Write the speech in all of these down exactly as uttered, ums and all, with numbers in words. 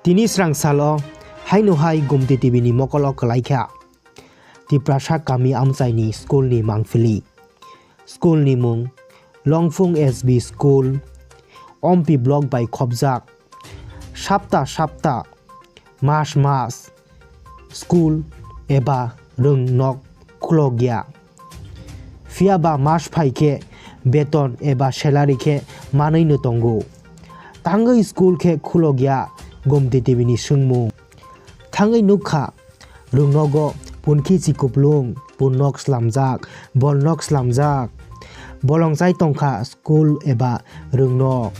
Tini srang salo haino hai Gumti T V ni mokolo kwlai kha Tiprasa kami amchaini school ni mangpili. School ni mung Longphung S B School, Ompi Block bai khopjak. Sapta sapta, mas mas, school eba rwngnok khulokya. Phiya ba mas phai khe beton eba salary khe manwi no tongo. Tangwi school khe khulokya Gumti T V ni swngmung. Thangwi nukha, rwngnogo punkhi chikuplung, punnok slamjak, bolnok slamjak. Bolong chai tongkha school eba rwngnok.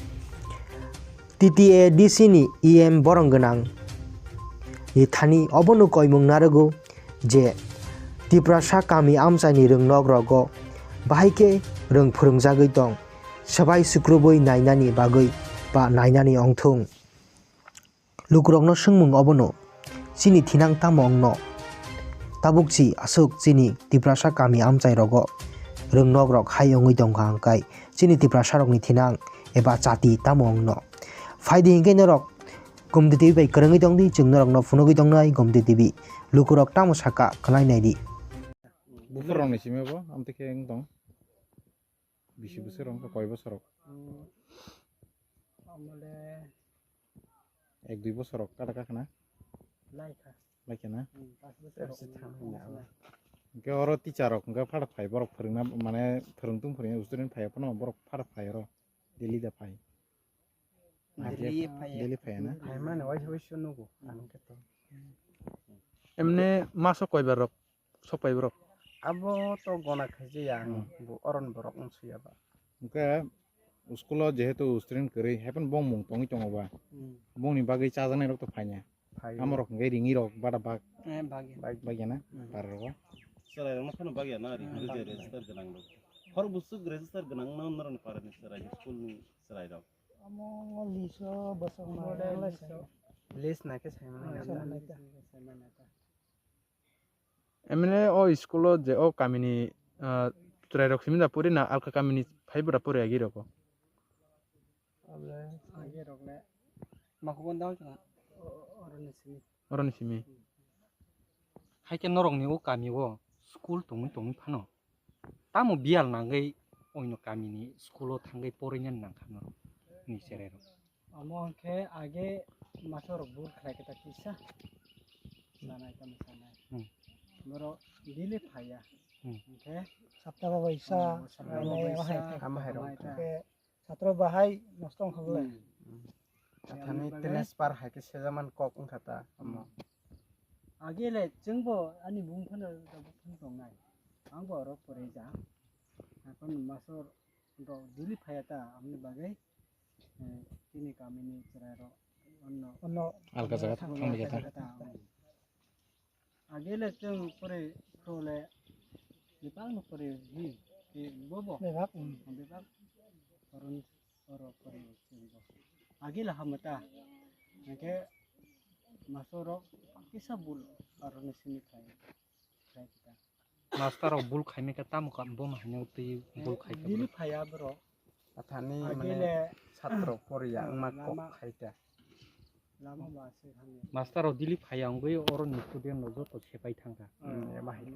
T T A D C ni E M borong gwnang ni thani obono koimung narwgo je Tiprasa kami amchaini rwngnok rogo bahai khe rwng phwrwngjagwi tong, swbai sukrubwi nainani bagwi ba nainani ongthung. Lukurokno swngmung obono, chini thinang tamo wngno? Tabuk si aswk chini Tiprasa kami amchai rogo rwngnok rok hai wngwi tongkha hwnkhe chini Tiprasa rokni thinang eba chati tamo wngno? Phaidi hinkhe norok Gumti T V bai kwrwngwi tongdi, chwng norokno phunugwi tongnai Gumti T V. Lukurok tamo sakha khwnai naidi. Buphurrokni simi bo amtwi khe wng tong. Bisi bosor wng kha, koi bosor rok? Hmm. Amole ek dui bosor rok kada kha na? Lai kha. Lai kha na? Hmm, pas bosor rok. Hwnkhe oro teacher rok hwnkhe pharak phai borok phwrwngna, mane phwrwngtwng phwrwngya student phai phano borok pharak phai oro daily da phai. Daily phai. Daily phai na? Phai mane waisa waisa nugo. Ang khe to. Emne maso koi bar rok sok phai borok? Abo to gona khaijaya ang, hmm, bo oron borok wng suya ba. Hwnkhe school o jehetu student kwrwi, haikhe bong mung tongwi tongo ba. Hmm. Bongni bagwi chajaknai rok to phaina. Phai. Amorok hwnkhe ringwi rok bada bak. Eh, bagya. Bag-, bagya na? Hmm. Para rogo. Chwrai rokno phano bagya na, ring, hmm, bagya, register gwnang rok. Hor busuk register gwnang no norokni para ni chwrai, school ni chwrai rok. Omo liso bosong ma. List na khe saimano. Ah, saimano ta. Emne o school o je o kamini, ah, chwrai rok simi da puri na alka kamini phai bwra puri agi rok o? Age rok le. Makugon dao chwng. Oroni simi. Oroni simi. Haikhe norokni o kami o school tongwi tongwi phano tamo biyal nangwi oino kamini school o thangwi porina nangkha norok ni cherai rok? Omo hwnkhe age master rok bul khlai khe ta kisa sanai tamo sanai. Hmm. Borok daily phaiya. Hmm. Hwnkhe sapta bo bai sa, oh, sapta bo bai sa, hambai rok. Hwnkhe satro bahai nosto wngkha bole. Hmm. Kathani transfer hai khe sejaman kok wngkha ta omo. Age le chwngbo ani bung phano tabuk phano tongnai. Angbo oro poreija. Haikhe master rok daily phaiya ta, amoni bagwi, eh, chini kamini chwrai rok onno, onno alka jaga thang-, thangbai kha ta. Agele chwng pore khole bebak no pore hi, hi bobo? Bebak, um. Bebak. Oroni oro pore chwng bo. Agele hamata. Hwnkhe master rok kisa bul oroni simi khai, khai kita. Master rok bul khaimai khe tamo kam bo ma hino twi bul khai khe daily phaiya borok. Athani mane satro poriya wngma kok khai ta. Lama ba se hamya. Master rok daily phaiya wngwi oro ni student rok joto sepai thangkha. Hmm, ema hai.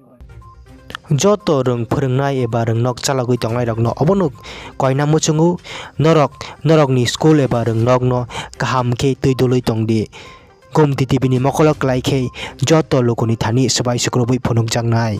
Joto rwng phwrwngnai eba rwngnok chalogwi tongnai rokno obono koina muchungo norok, norokni school eba rwngnokno kaham khe twi dului tongdi. Gumti T V ni mokolo kwlai khe joto lukuni thani swbai sukrubwi phunukjaknai.